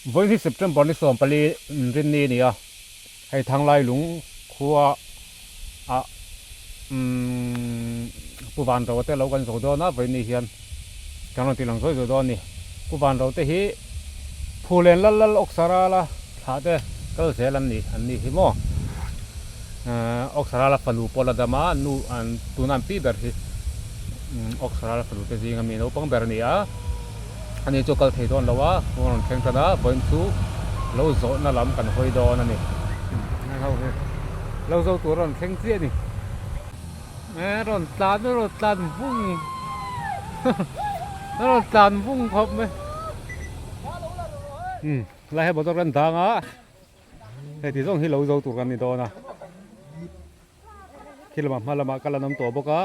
Vawiin hi September ni 14 Rinni a ni a, hei Thanglailung khua ah umm Pu Vanro te lo kan zo dawn a, vawiin ni hian kan rawn tih lang zawi zawi dawn a ni. Pu Vanro te hi Phulen lal lal Awksarala thlah te kal zel an ni an ni hi maw. Awksarala fanu pawh la dam a, nu an tuna an pi ber hi Awksarala fanu te zinga mi naupang ber a ni a. Ani chu kal thei dawn lo a, kawng a rawn thleng tan a, vawiin chu lo zawhna lam kan hawi dawn a ni. Lo zo tur a rawn thleng chiah a ni. Rawn tlan a rawn tlan vung a rawn tlan vung khawp mai. Lai he motor kan dang a, hei ti zawng hi lo zo tur kan ni dawn a. Khi lamah hma lamah kal an awm tawh bawk a,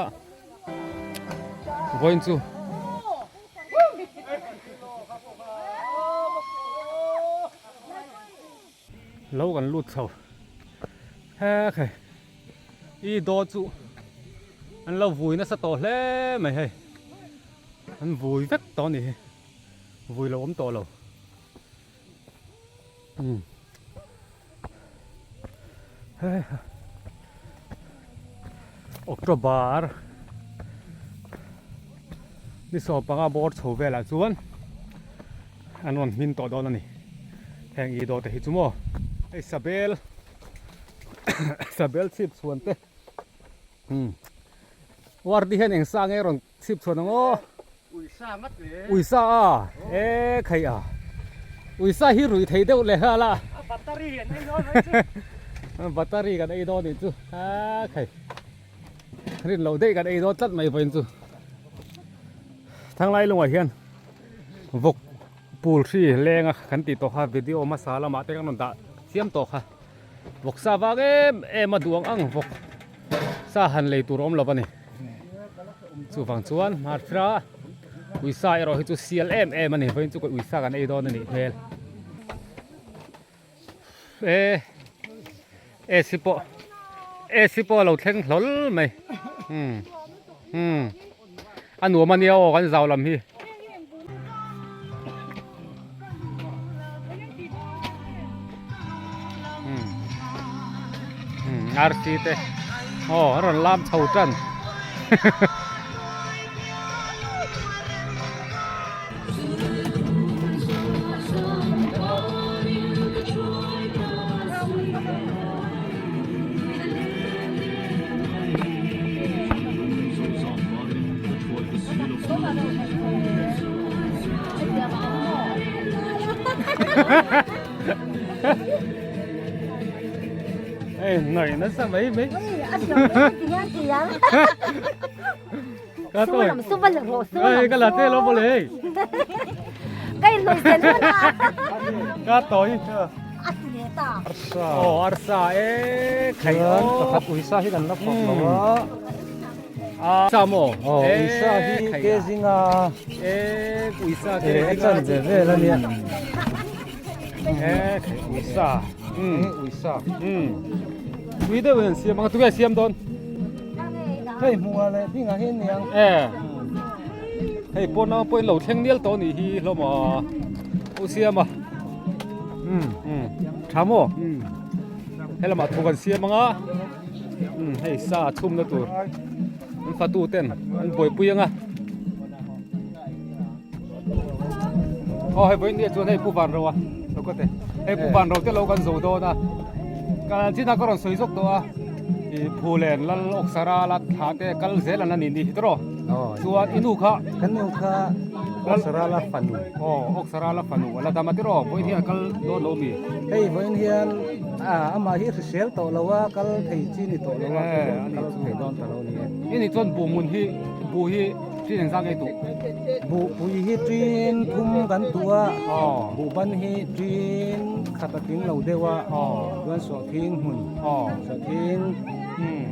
vawiin chu lo kan lut chho hek hei i daw chu an lo vui nasa tawh hle mai hei an vui vek tawh a ni hi vui lo awm tawh lo. October ni 15 bawr chho velah chuan an rawn hmin tawh dawn a ni heng i dawh te hi chu maw hei sabel sabel chhip chhuan te war te hian eng sa nge rawn Chhip chhuan ang aw. Uisa ngat le. Uisa a e khai a. Uisa hi rui thei deuh leh nghal a. A battery an ei dawn mai chu. Battery kan ei dawn nih chu a khai. Rin loh daih kan ei dawn tlat mai vawiin chu. Thanglai lungah hian vawk pul hri leng a kan tih tawh kha video hmasa lamah te kan rawn dah chiam tawh kha. Vawk sa vang em em a duh ang ang vawk sa han lei tur a awm lo a ni. Chuvang chuan hmarcha uisa erawh hi chu sial em em a ni vawiin chu ka uisa kan ei dawn a nih hmel e AC pawh AC pawh a lo thleng hlawl mai um um a nuam a nia aw kan zau lam hi. RC te aw a rawn lam chho tan Ê, nổi nó sao mấy mấy Cá tôi. Ê, cái là thế nó vô lệ. Cái lùi sen luôn à. Cá tôi. Ồ, arsa ê, khay ô. Pakhat uisa hi kan la phawk lo a. Sa maw? Aw, uisa hi ke zinga e uisa ke a chan ve vel a nia. E uisa. Uisa. Ui deuh in siam anga tunge siam dawn? Hei hmuh leh ding ah hian niang. E. Hei pawn a pawhin lo thleng nial tawh nih hi hlawm a. U siam a. Tha maw? Helamah thu kan siam anga. Umm hei sa a chhumna tur an fatu ten an buaipui anga aw hei vawiin nia chuan hei pu van ro a lo ka te hei pu van ro te lo kan zo dawn a kan chin a ka rawn sawi zawk tawh a ih phulen lal awksara la thla te kal zel an la ni ni hi tawh chuan i nu kha kan nu kha awksara la fanu aw awksara la fanu a la dam a tiraw vawiin hian kal dawn lo mi hei vawiin hian Ah, amah hi hrisel tawh lo a, kal thei chi ni tawh lo a, kal thei dawn ta lo ni e. I nih chuan buh hmun hi, buh hi ṭin engzah nge tuh? Buh pui hi ṭin thum kan tuh a, buh ban hi ṭin khat a tling lo deuh a, chuan sawhthing hmun, sawhthing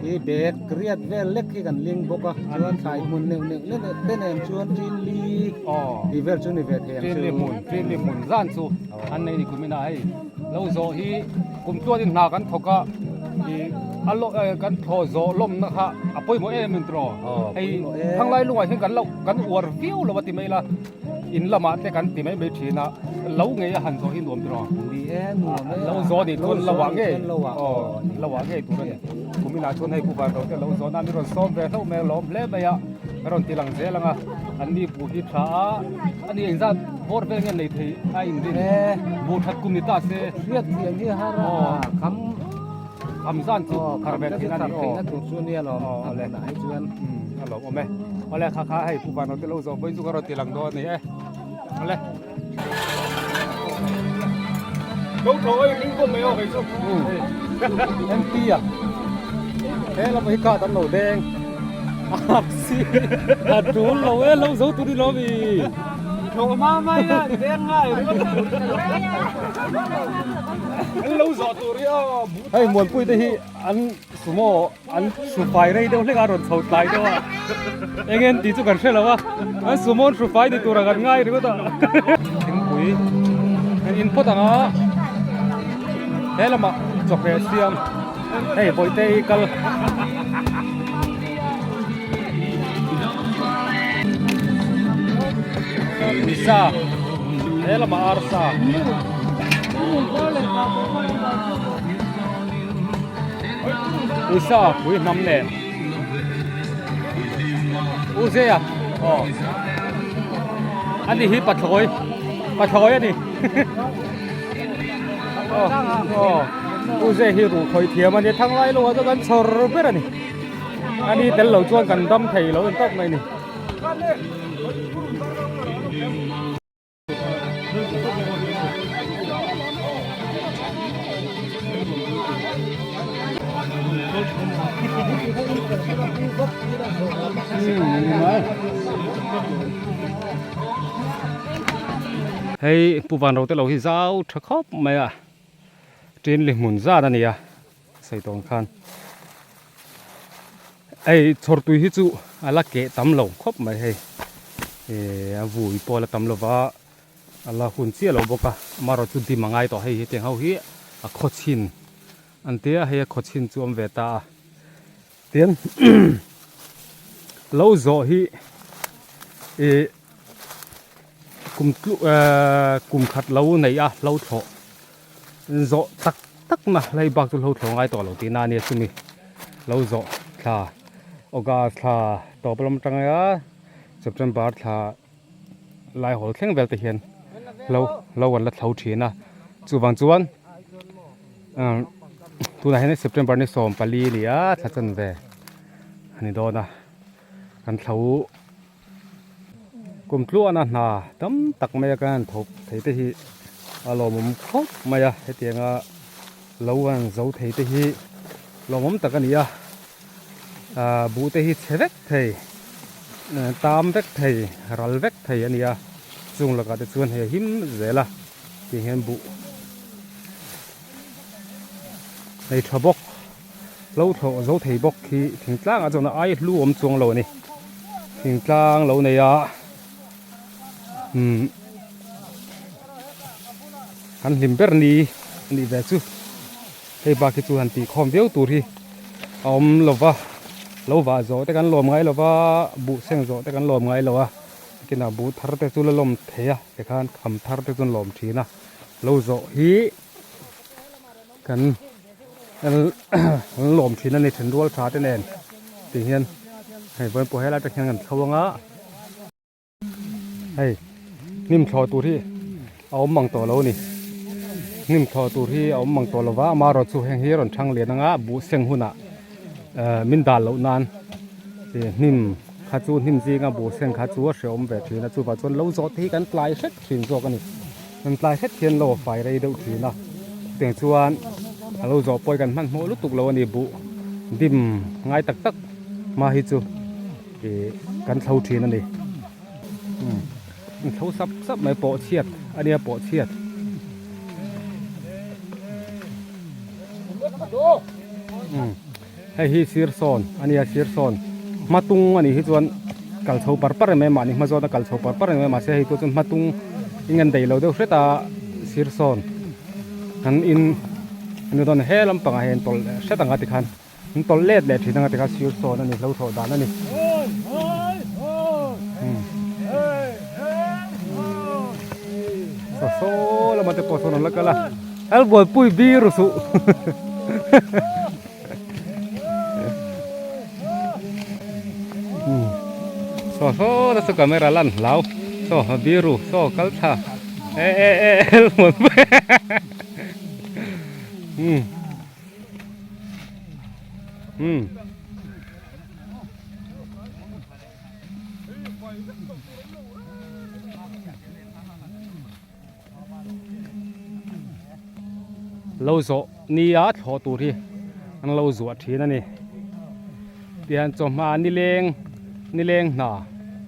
hi bag riat vel lek hi kan ling bawk a, chuan thlai hmun neuh neuh te nen chuan ṭin li tih vel chu ni ve thei ang chu. Ṭin li hmun, ṭin li hmun zan chu an nei ni kum ina hei. Lo zawh hi kum tluanin hna kan thawk a, ih a lawh kan thlawh zawh lawmna kha a pawimawh em em tawh. Hei thanglai lungah hian kan lo kan uar viau lo a ti mai la. In lamah te kan ti mai mai thin a, lo ngei a han zawh hi nuam tiraw? Ni e, nuam e. Lo zawh nih chuan lo ah ngei, aw lo ah ngei tur a ni. Kuminah chuan hei Pu Vanro te lo zawh nan i rawn sawm ve hlauh mai a lawm hle mai a, ka rawn ti lang zel ang a, an ni buh hi tha a, a ni engzat bawr vel nge nei thei a inrin buh that kum ni ta se. Hriat thiam hi har a, kham. Kham zan chu khar ve thin a ni aw. Theihna tur chu nia lawm a hmunah hi chuan. A lawm awm e. Awle kha kha hei Pu Vanro te lo zawh vawiin chu ka rawn ti lang dawn a ni e. Awle. Lo tho oi ring pawh mai aw kei chu. MP a. He lam hi khat an lo deng. A si. A tul lo e lo zo tur ni lo mi. Tho ma mai a deng ngai. An lo zawh tur hi aw Hei Muanpui te hi an sumo an hrufai rei deuh hlek a rawn chho tlai deuh a eng en tih chu kan hre lo a an sumo an hrufai ni tur a kan ngai ringawt a thingpui kan in phawt ang a he lamah chawhmeh siam hei bawihte hi kal Misa he lamah arsa. Uisa pui hnam nen U Zeia aw ani hi pathlawi pathlawi ani aw aw U Zeia hi ruh khawih thiam ani thanglai lo ah chuan kan chhawr ber ani ani tel lo chuan kan dam thei lo tawp mai ani. Hei Pu Vanro te lo hi zau tha khawp mai a tin li hmun zat a ni a sawi tawng khan hei chhawrtui hi chu a la keh tam lo khawp mai hei eh a vui pawh a la tam lo va a la hun chiah lo bawk a amaherawhchu chu dim a ngai tawh hei hetiang ho hi a khaw chhin an tia hei a khaw chhin chu a awm ve ta a tin lo zawh hi ih kum tluh ehh kum khat lo neih a hlo thlawh zawh tak tak na hlei bak chu hlo thlawh ngai tawh lo tih na ania chumi lo zawh thla August thla tawp lam atanga September thla lai hawl thleng vel te hian hlo hlo an la thlo thin a chuvang chuan umm tunah hian September ni 14 a ni a thla chanve a ni dawn a kan thlo. Kum tluana hna tam tak mai a kan han thawk thei te hi a lawmawm khawp mai a hetianga lo han zo thei te hi lawmawm tak a ni a ah buh te hi chhe vek thei tam vek thei ral vek thei a ni a chung lakah te chuan hei a him zel a tih hian buh nei tha bawk. Lo thlawh zo thei bawk hi thingtlang ah chuan a ai hlu awm chuang lo a ni thingtlang lo nei a umm an hlim ber ni a nih ve chu hei bak hi chu han tih khawm viau tur hi a awm lo va lo vah zawh te kan lawm ngai lo va buh seng zawh te kan lawm ngai lo a kinah buh thar te chu la lawm thei a tikhan kham thar te chu an lawm thin a lo zawh hi kan. An lawm thin a ni then rual tha te nen tih hian hei vawiin pawh helai te hian kan thlo anga hei hnim thlawh tur hi a awm mang tawh lo a ni hnim thlawh tur hi a awm mang tawh lova amaherawhchu chu heng hi a rawn thang lian anga buh seng hunah eh min dal loh nan ih hnim kha chu hnim zinga buh seng kha chu a hrehawm ve thin a chuvang chuan lo zawh te hi kan tlai hret thin zawk a ni. Kan tlai hret hian lo a fai rei deuh thin a, chutiang chuan a lo zawh pawh hi kan hmanhmawh lutuk lo a ni buh dim ngai tak tak hma hi chu ih kan thlo thin a ni umm an thlo sap sap mai pawh chhiat a nia pawh chhiat. Umm hei hi sir sawn a nia sir sawn hmatung a nih hi chuan kal chho par par em em mahni hma zawna kal chho par par em em mahse hei pawh chuan hmatung in an daih lo deuh hret a sir sawn an in a ni dawn he lampangah hian tawlh leh hret ang a tikhan an tawlh let leh thin ang a tikhan sir sawn a ni hlo thawh dan a ni. Saw saw lama te pawh sawn an la kal a hel buaipui bir suh saw saw te chu camera lan hlau saw biru saw kal thla e e e hel buaipui umm umm. Lo zawh nia thlawh tur hi an lo zuah thin a ni tihian chawhma nileng nileng hna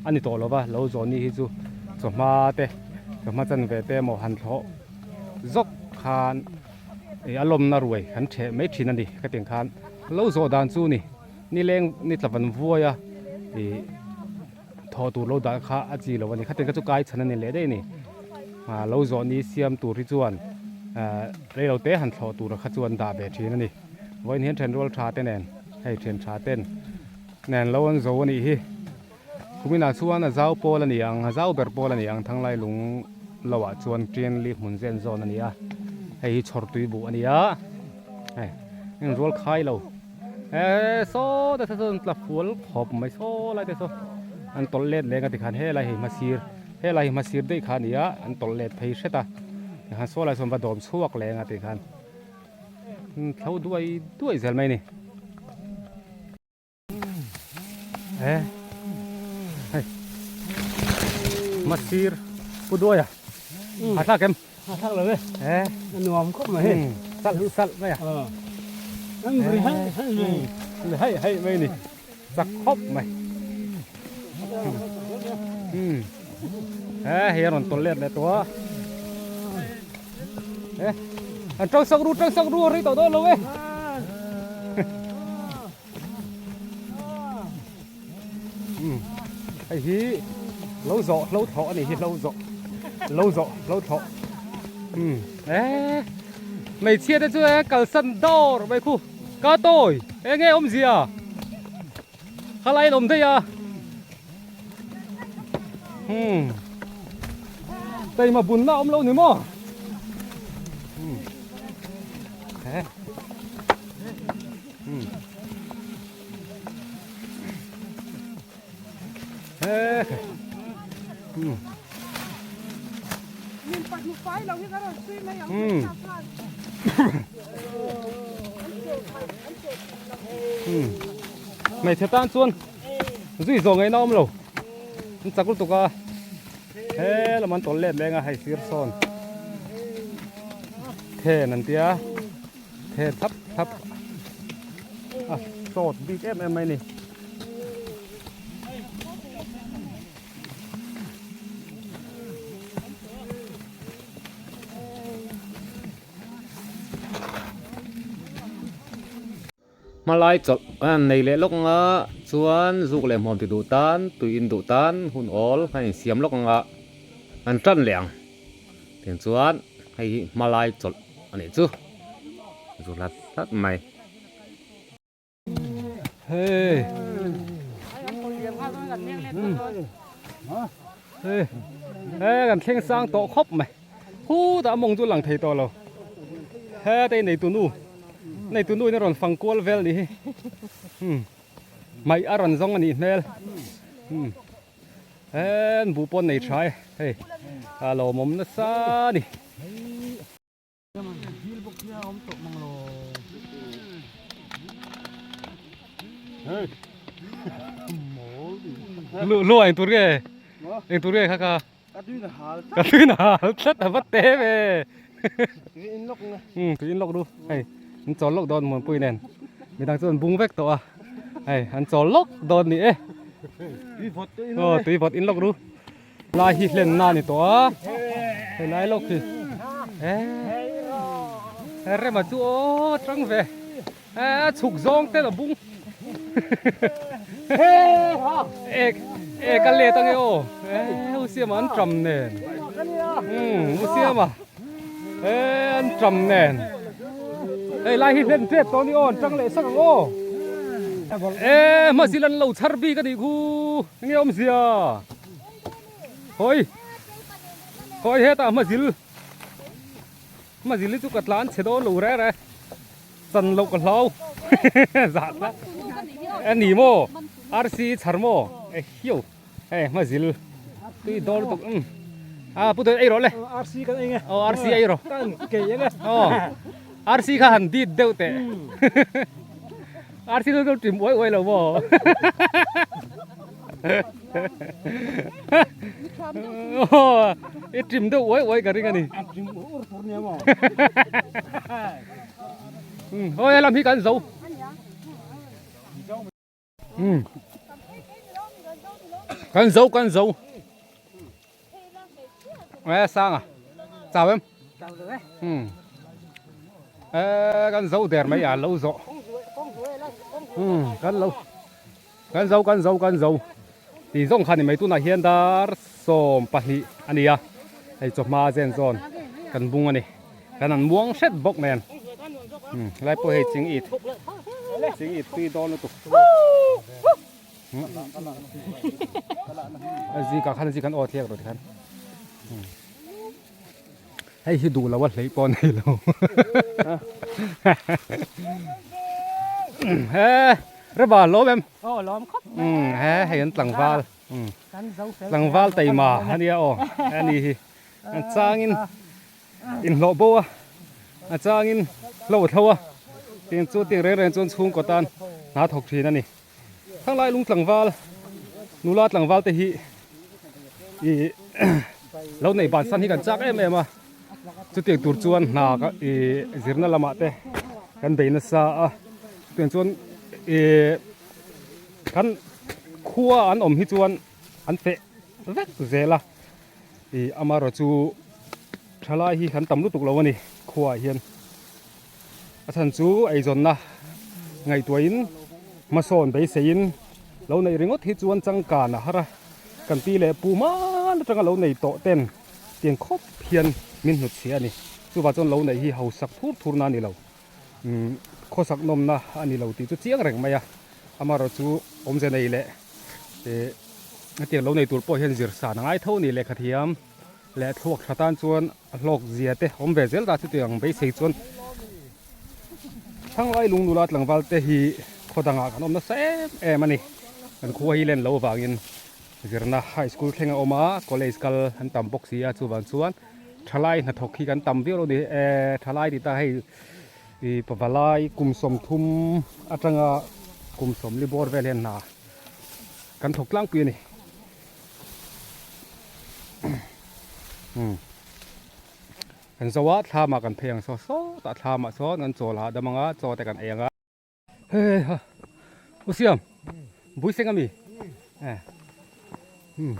a ni tawh lo va lo zawh ni hi chu chawhma te chawhma chanve te emaw han thlawh zawk khan ih a lawmna ruai kan theh mai thin a ni ka tih ang khan lo zawh dan chu ni. Nileng ni tla van vuai a ih thawh tur lo dah kha a chi lo a ni khatin kha chu kai chhan a ni leh daih a ni ah lo zawh ni siam tur hi chuan ah reilo te han thlawh tur kha chuan dah ve thin a ni vawiin hian then rual tha te nen hei then tha ten nen lo an zo a nih hi kuminah chuan a zau pawl a ni ang a zau ber pawl a ni ang thanglai lung lo ah chuan ṭianli hmun zen zawn a ni a hei hi chhawr tui buh a ni a hei rual khai lo. Eee saw te saw chuan tla fual khawp mai saw lai te saw an tawlh let leng a tikhan helai hi hmasir helai hi hmasir daih kha a ni a an tawlh let phei hret a tikhan saw lai sawn va dawm chhuak leng a tikhan thlo duai duai zel mai a ni e hei hmasir pu duai a a thlak em. A thlak lo e. E. A nuam khawp mai hei. Salh salh mai a. An ri haih haih mai. Ri haih haih mai ni. Chak khawp mai. E hei a rawn tawlh let leh tawh a. E. An tang sak ru tang sak ru a rei tawh dawn lo e. Hei hi lo zawh hlo thlawh a nih hi hlo zawh lo zawh hlo thlawh umm eee hmeichhia te chu e kalsan dawr mai khu ka tawi eng nge awmzia khalai an awm daih a umm taima bunna a awm lo ni maw umm e. Hmeichhe tan chuan zui zawh ngaihna awm lo an chak lutuk a he lam an tawlh let leng a hei sir sawn then an tia. The thap thap a sawt bik em em mai ni. Hmalai chawlh an nei leh lawk anga chuan zuk leh hmuam ti duh tan tui in duh tan hun awl a insiam lawk anga an tan leh ang. Tiang chuan hei hi hmalai chawlh a nih chu zu hlat hlat mai. Hei hei hei kan thleng sang tawh khawp mai khutah a mawng chu lang thei tawh lo hetei nei tunu nei tunu in a rawn fang kual vel nih hi hmaih a rawn zawng a nih hmel. Hen buh pawh nei tha e hei a lawmawm nasa a ni. Lu lu eng tur nge eng tur nge kha kha ka tui na hal tlat a va te ve tui in lawk du hei an chawl lawk dawn muanpui nen midang chu an bung vek tawh a hei an chawl lawk dawn ni e aw tui vawt in lawk ru lai hi hlen na ni tawh a hei lai lawk hi e rema chu aw tang ve e chhuk zawng te a bung e e ka let ange aw e u siama an tram nen u siama e an tram nen hei lai hi hlen tep tawh a ni aw an tang leh sak ang aw e hmazil an lo chhar bik a nih khu enge awmzia hawi. Khawi hetah hmazil hmazil hi chu ka tlan chhe dawn lo reng reng chan loh ka hlau zah tlat a ni maw arsi chhar maw e hiu hei hmazil tui dawn lutuk umm a pu dawih ei rawh le arsi kan ei nge aw arsi ei rawh kan kei enge aw arsi kha han dit deuh teh arsi chu tim uai uai lo maw I trim deuh uai uai ka ring a ni. Oi helam hi kan zo. Kan zo kan zo. E sang a. Chau em? E kan zo der mai a lo zo. Kan lo. Kan zo kan zo kan zo tih zawng kha ni mai tunah hian dar 12 a ni a hei chawhma zen zawn kan bung a ni kan an muang hret bawk nen umm helai pawh hei ching it ching it tui dawn lutuk a zikah khan a zik an aw thliak rawh tikhan hei hi duh lo a hleih pawh a nei lo he reba lawm em aw lawm khawp umm he hei an tlangval umm kan zo fel tlangval taima a nia aw a ni hi a changin inhlawh bo a a changin hlo a thlo a tiang chu tiang reng reng chuan chhungkaw tan hna thawk thin a ni. Thanglai lung tlangval nula tlangval te hi ih lo neih bansan hi kan chak em em a chutiang tur chuan hna ka ih zirna lamah te kan bei nasa a chutiang chuan ih kan khua an awm hi chuan an feh vek zel a ih amaherawh chu thalai hi kan tam lutuk lo a ni khuaah hian. A chhan chu eizawnna ngaihtuahin hmasawn beiseiin lo neih ringawt hi chuan changkan a har a, kan pi leh pu hman atanga lo nei tawh ten tiang khawp hian min hnut chhia a ni. Chuvah chuan lo neih hi hausak thur thurna a ni lo, umm khawsak nawmna a ni lo tih chu chiang reng mai a, amaherawh chu awmze nei leh ih hetiang lo nei tur pawh hian zir san a ngai tho a ni lehkhathiam. Leh thluak tha tan chuan a hlawk zia te awm ve zel ta chutiang beisei chuan Thanglai lungnula tlangval te hi khaw dangah kan awm nasa em em a ni. Kan khua hi len lo avangin zirna high school thleng a awm a, college kal an tam bawk si a, chuvang chuan thalai hnathawk hi kan tam viau lo a ni. Ehh thalai tih ta hei ih pavalai kum 30 atanga kum 40 bawr vel hian hna kan thawk tlangpui a ni. Kan zo a thlam ah kan phei ang saw sawt a thlam ah sawn kan chawl hahdam ang a chaw te kan ei ang a hei ha u siam bui seng ami eh um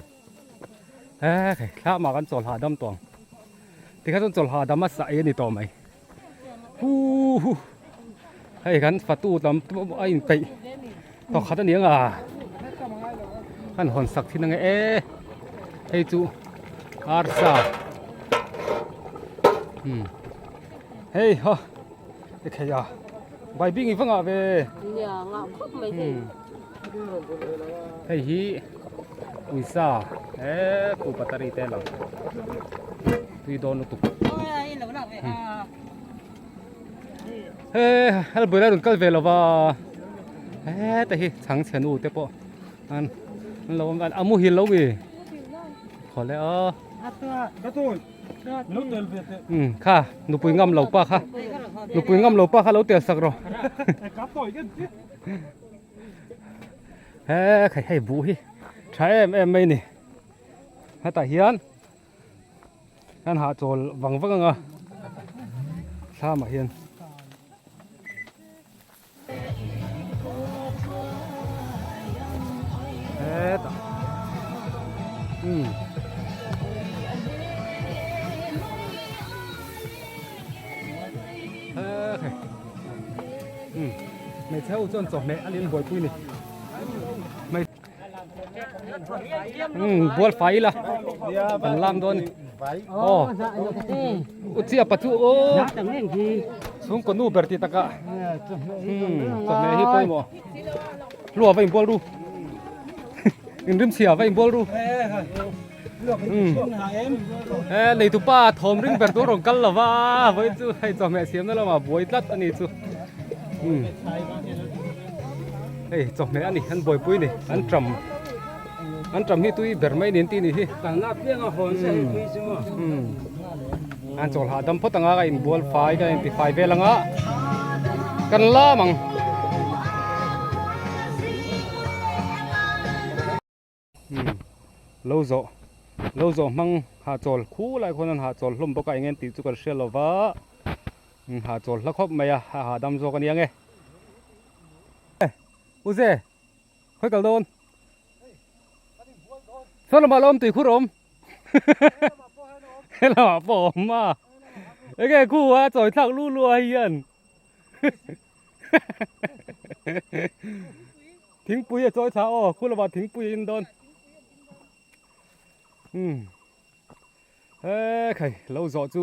he khai thlam ah kan chawl hahdam tawh ang tikhan chuan chawl hahdam a sa ei a ni tawh mai hu hu hei kan fatu lam a inpeih tawh khat a ni ang a an hawn sak thin ang e hei chu arsa um hei ha e thei a bai bing i va ngah ve nia ngah khawp mai hei hei hi uisa e khu battery te lang tui dawn lutuk he hel buai lai rawn kal ve lo va heta hi chhang chhe nu te pawh an an lo awm a muhil lo mi khaw le a um kha nupui ngam lo pa kha nupui ngam lo pa kha lo tel sak rawh he khai hei buh hi tha em em mai ni hetah hian Kan hahchawl vang vang ang a thlamah hian. Hetah umm. Umm hmeichhe ho chuan chawhmeh an inbuaipui ni. Umm bual fai ila kan lam dawn aw u chiah pa chu aw chhungkaw nu ber tih takah umm chawhmeh hi pawimawh hlua va inbual ru inrim chhia va inbual ru. E neitupa thawm ring ber tur rawn kal lo va vawiin chu hei chawhmeh siamna lamah buai tlat a ni chu hei chawhmeh a ni an buaipui a ni an ṭam an ṭam hi tui ber mai niin tih a nih hi an chawl hahdam phawt anga ka inbual fai ka inti fai vel anga kan lam ang. Lo zawh lo zawh hmang hahchawl khulai khawn an hahchawl hlawm bawk a eng nge tih chu kan hria lo va hahchawl hla khawp mai a a hahdam zawk a nia nge u ze khawi kal dawn saw lamah la awm tui khur a awm helamah pawh a awm a eng nge khu a chawi thlak lu lu a hian. Thingpui a chawi thla aw khu lamah thingpui a in dawn umm he khai lo zawh chu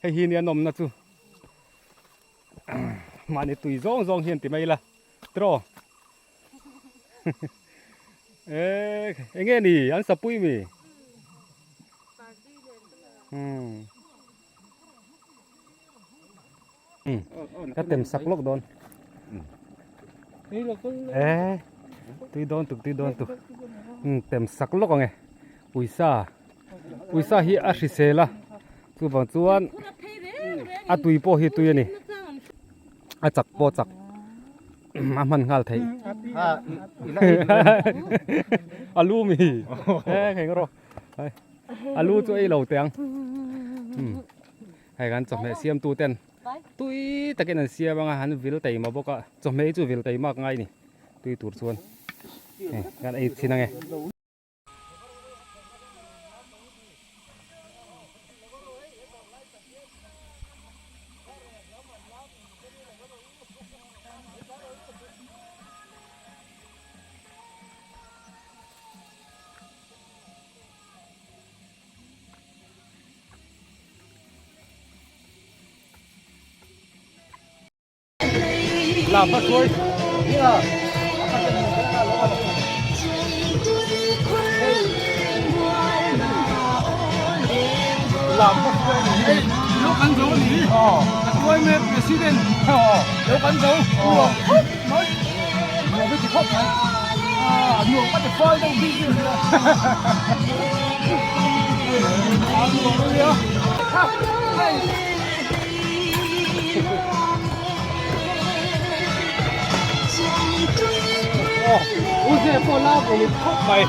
hei hi nia nawmna chu mahni tui zawng zawng hian ti mai ila tiraw e eng nge ni an sapui mi umm. Ka tem sak lawk dawn. Eh, tui dawn tuk tui dawn tuk. Tem sak lawk ang e. Uisa. Uisa hi a hrisel a. Chuvang chuan a tui pawh hi tui a ni. A chak pawh chak. A hman nghal theih. A lu mi. Eh, kheng rawh. A lu chu ei lo teh ang. Hei kan chawhmeh siamtu ten tui takin an siam anga an vil teima bawk a chawhmeh hi chu vil teima ka ngai ni tui tur chuan hei kan ei chhin ange. Làm phát cuối. Làm phát cuối. Lúc ăn dấu ní. Cuối mẹ president. Lúc ăn dấu. Nói. Nói với chị khóc này. À, nuông bắt được phơi đâu đi. U Zia pawh la uluk khawp mai.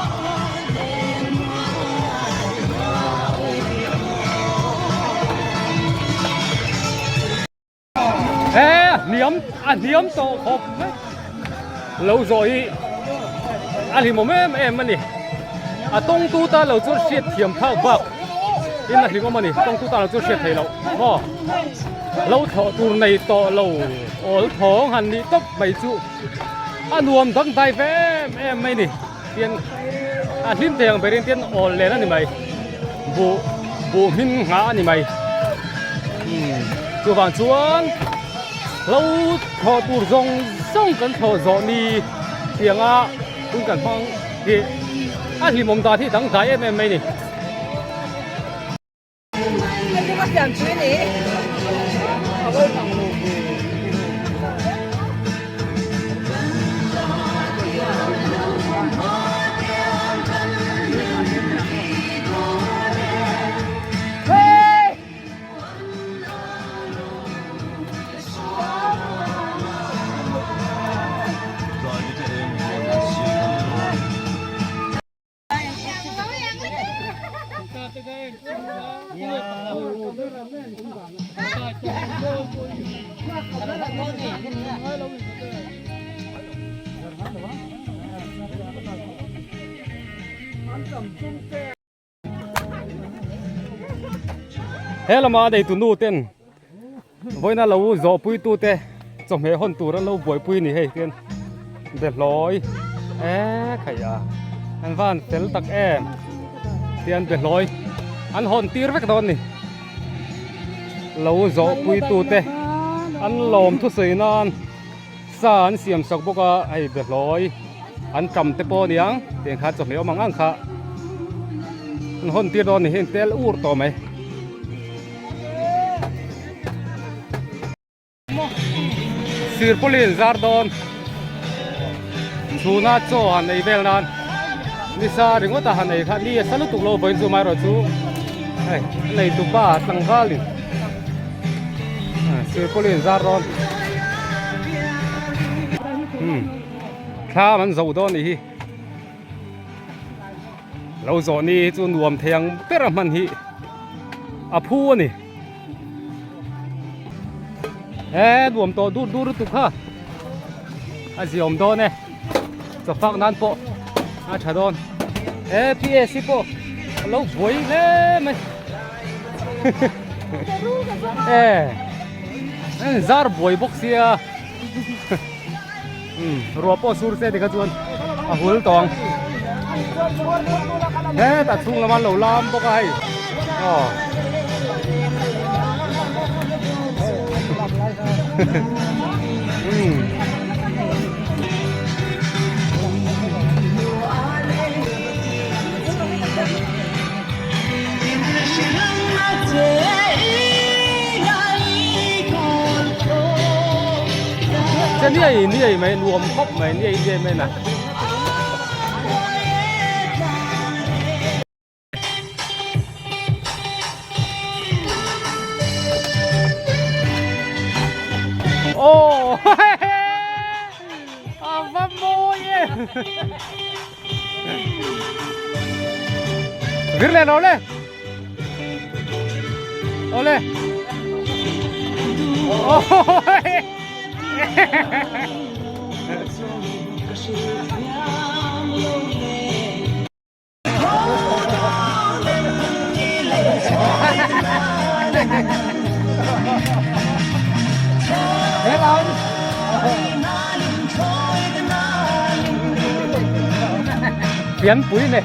He hniam a hniam tawh khawp mai lo zawh hi a hlimawm em em a ni a tawngtu ta lo chu hriat thiam phak bak in a hlimawm a ni tawngtu ta lo chu hriat theih loh maw lo thlawh tur nei tawh lo awl thawng han nih tawp mai chu a nuam dangdai ve em em mai ni tian a hlim thei ang berin tian awl len a ni mai buh buh hmin nghah a ni mai umm chuvang chuan lo thlawh tur zawng zawng kan thlawh zawh ni tianga tun kan hmang hi a hlimawm dan hi dangdai em em mai a ni. He lama neitu nu ten vawiina lo zawhpui tu te chawhmeh hawn tur an lo buaipui a ni hei hian behlawi eee khaih a an van fel tak em tian behlawi an hawn tir vek dawn a ni lo zawhpui tu te an lawm thusawi nan sa an siam sak bawk a hei behlawi an tam te pawh a niang tiang kha chawhmeh awm ang ang kha. An hawn tir dawn ni hi an tel ur tawh mai. Sirpawlin zar dawn chhuna chaw han ei vel nan nisa ringawt a han ei kha ni a sa lutuk lo vawiin chu amaherawh chu hei a nei tupa tlangvalin sirpawlin zar dawn thlam an zo dawn a nih hi lo zawh ni hi chu nuam thei ang ber a hman hi a phu a ni he nuam tawh dur dur lutuk kha a ziawm dawn e chawfak nan pawh a tha dawn he P_S hi pawh a lo buai hle mai e zar buai bawk sia. Ruah pawh sur se tikha chuan a hul tawh ang hetah chhung lama lo lam bawk a hei aw Che niai niai mai nuam khawp mai niai niai mai na. Oh! A va mawi e! Vir leh lo le! Ole! Oh! Pianpui nen.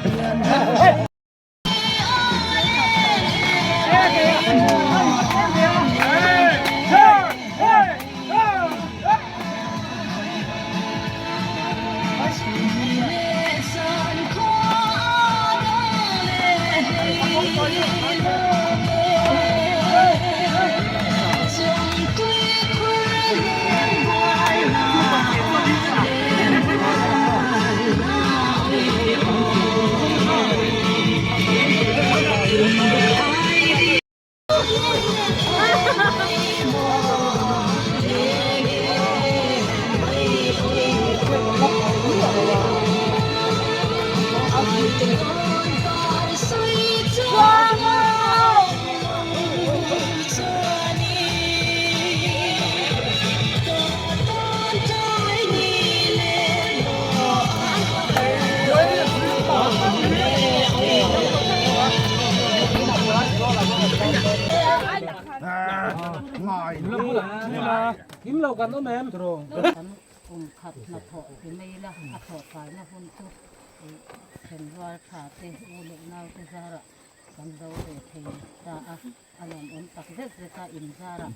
Kim lo kan awm em? Kan kum khat hnathawh ti mai ila a thawh faina hun chu thenrual tha te u leh nau te zarah kan zo ve thei ta a, a lawmawm tak zet zet a inzarah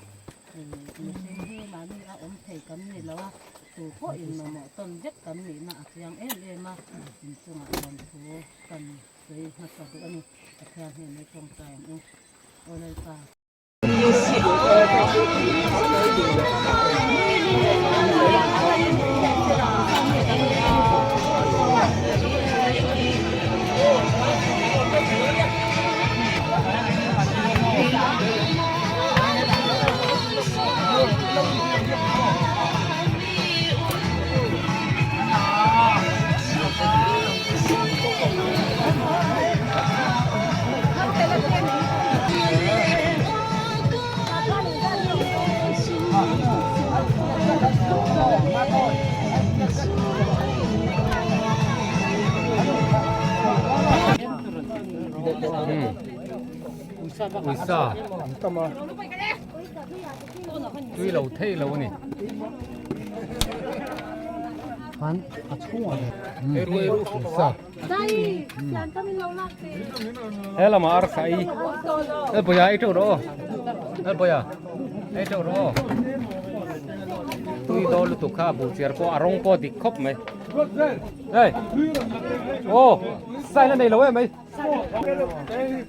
mihring hi mahni a awm thei kan ni lo a, tu pawh in mamawh tawn vek kan nihna a chiang em em a, inchungah lawmthu kan sawi hmasa duh a ni, Pathian hnenah i tawngtai ang u, Aw Lalpa. Uisa tui lo thei lo a ni. Uisa. He lamah arsa ei Lalpuia ei teuh rawh aw Lalpuia ei teuh rawh aw tui dawn lutuk kha a buh chiar pawh a rawng pawh a dik khawp mai. Hei. Aw, sign a nei lo em mai.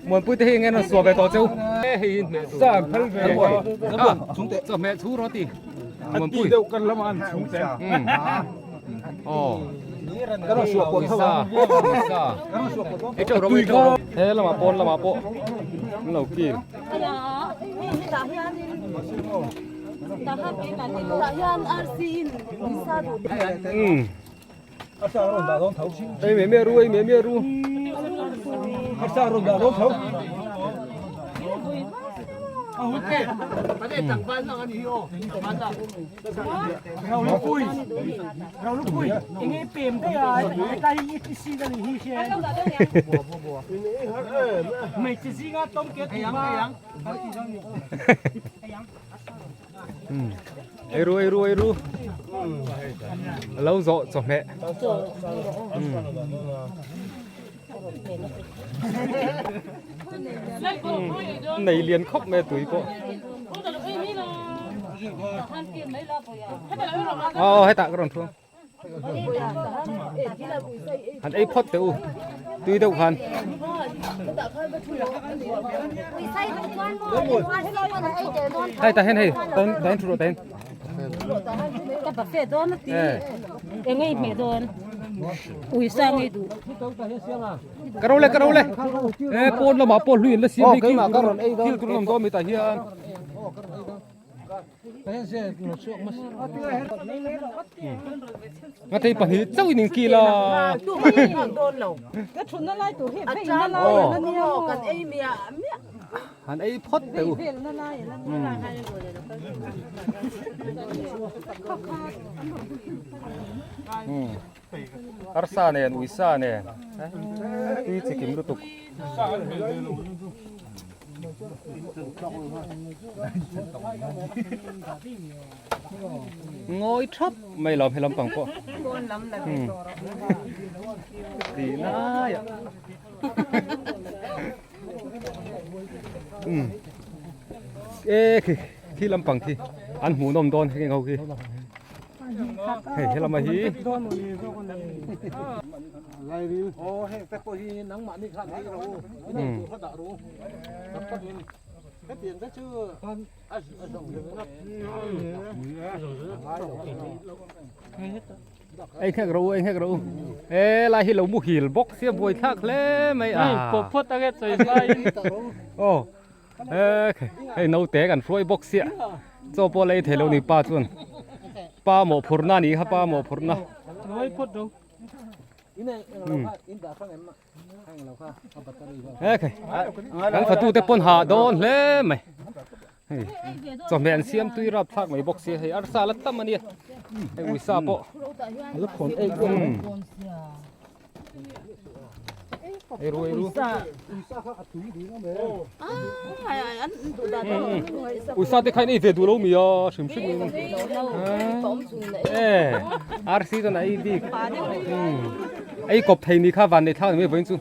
Muanpui te hi eng nge an suah ve tawh cheu. Hei hi hmeh tur. Sa an phal ve. Ah, chaw hmeh chhu rawh ti. Muanpui. Deuh kan lama an chhung che. Aw. Sa. Sa. Ei teuh rawh, ei teuh rawh. He lamah pawn lamah pawh an lo kil. Ei meh meh ru, ei meh meh ru. Ei ru ei ru ei ru lo zawh chawhmeh nei lian khawp mai a tui pawh aw hetah ka rawn thu ang. Han ei phawt teh u tui deuh khan. Hei tah hian hei tah hian thu rawh tah hian. Ka buffet dawn a ti. Eng ei hmeh dawn. Uisa ngei duh. Ka ro le ka ro le. E pawn lamah pawh hlui an la siam hei kil tur an awm dawn mi tah hian. Ngathei pahnih chauh in inkil a. Han ei phawt teh u. Arsa nen uisa nen tui chikim lutuk. Ngawi thap mai lo he lampang pawh tih lai ah umm e khi khi lampang khi an hmuh nawm dawn heng ho khi hei helama hi. Ei nghek rawh u, ei nghek rawh u. E lai hi lo muhil bawk sia buai thlak hle mai a. Pawp phawt ange chawi laiin. Aw e hei naute kan hruai bawk sia. Chaw pawh la ei thei lo ni pa chuan. Pa mawhphurhna a nih kha pa mawhphurhna. Hruai phawt rawh. Kan fatute pawn hah dawn hle mai hei chawhmeh an siam tui rap thlak mai bawk sia hei arsa la tam a nia hei uisa pawh ei ru ei ru uisa te kha in ei ve duh lo mi a hrim hrim in e arsi chuan a ei bik ei kawp thei ni kha van nei thlak ni mai vawiin chu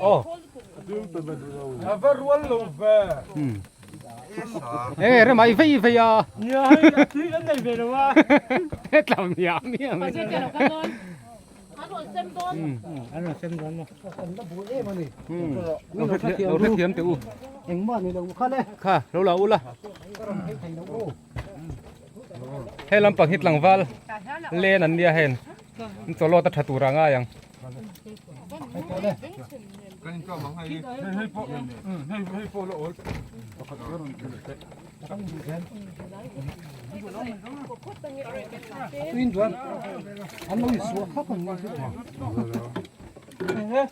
aw Ê rem ai vei vei a. Nia hei a tui kan nei ve lo a. Hetlam miah miah mai. An rawn sem dawn. An rawn sem dawn maw. Kan la buai em a ni. Lo hrethiam teh u. Engmah ni lo kha le. Kha lo la u la. He lampang hi tlangval len an nia hen. Chawlawt a tha tur a ngai ang.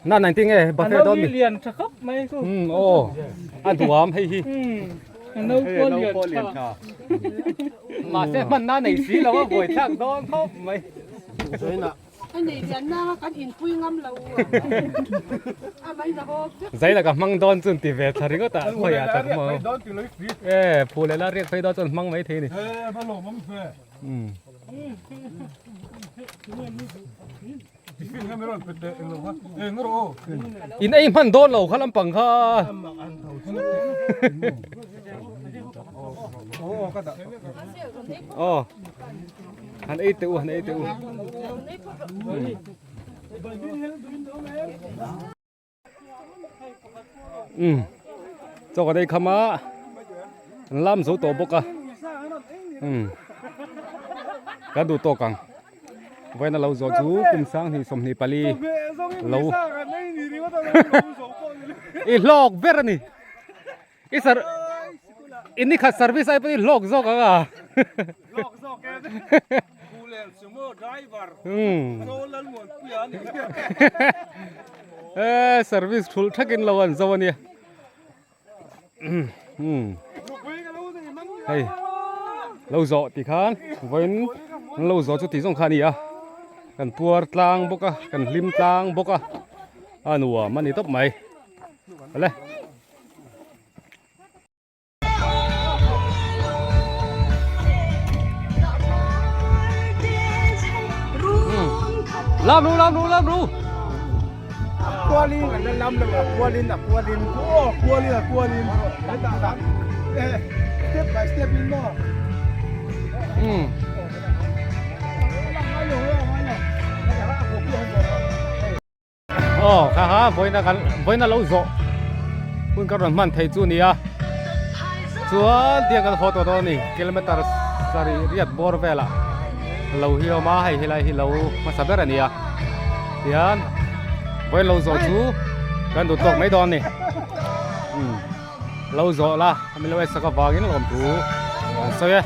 Na nang tinge buffet dawn mi lian tha khawp mai chu aw a duam hei hi hei no pawh lian tha mahse hman na nei si lo a buai thlak dawn khawp mai. Zaila ka hmang dawn chuan ti ve thla ringawt a khawiah tak maw e phu leh la riak phei dawn chuan hmang mai thei a ni. In ei hman dawn lo kha lampang kha. Aw han ei teh u han ei teh u. Um chaw kan ei kham a an lam zo tawh bawk a um kan duh tawk ang vawiin a lo zawh chu kum sanghnih 24 lo i hlawk ber a ni i sar i ni khat service ai pawhin i hlawk zawk ang a Hlawk zawk e Khulen sumo driver Chaw Lalmuanpuia a ni E service thulh thakin lo an zo a nia hei lo zawh tih khan vawiin an lo zawh chu tih zawng kha a ni a kan puar tlang bawk a kan hlim tlang bawk a a nuam a ni tawp mai awle. Lam ru lam ru lam ru. Kualin an la lam lo a kualin a kualin aw kualin a kualin step by step in maw. Um. Aw kha kha vawiina kan vawiina lo zawh hun ka rawn hman thei chu a ni a chuan tiang kan haw tawh dawn a ni kilometer sarih riat bawr velah lo hi a awm a hei helai hi lo hmasa ber a ni a tihian vawiin lo zawh chu kan duh tawk mai dawn a ni umm lo zawh la a min lo ensak avangin lawmthu an sawi e.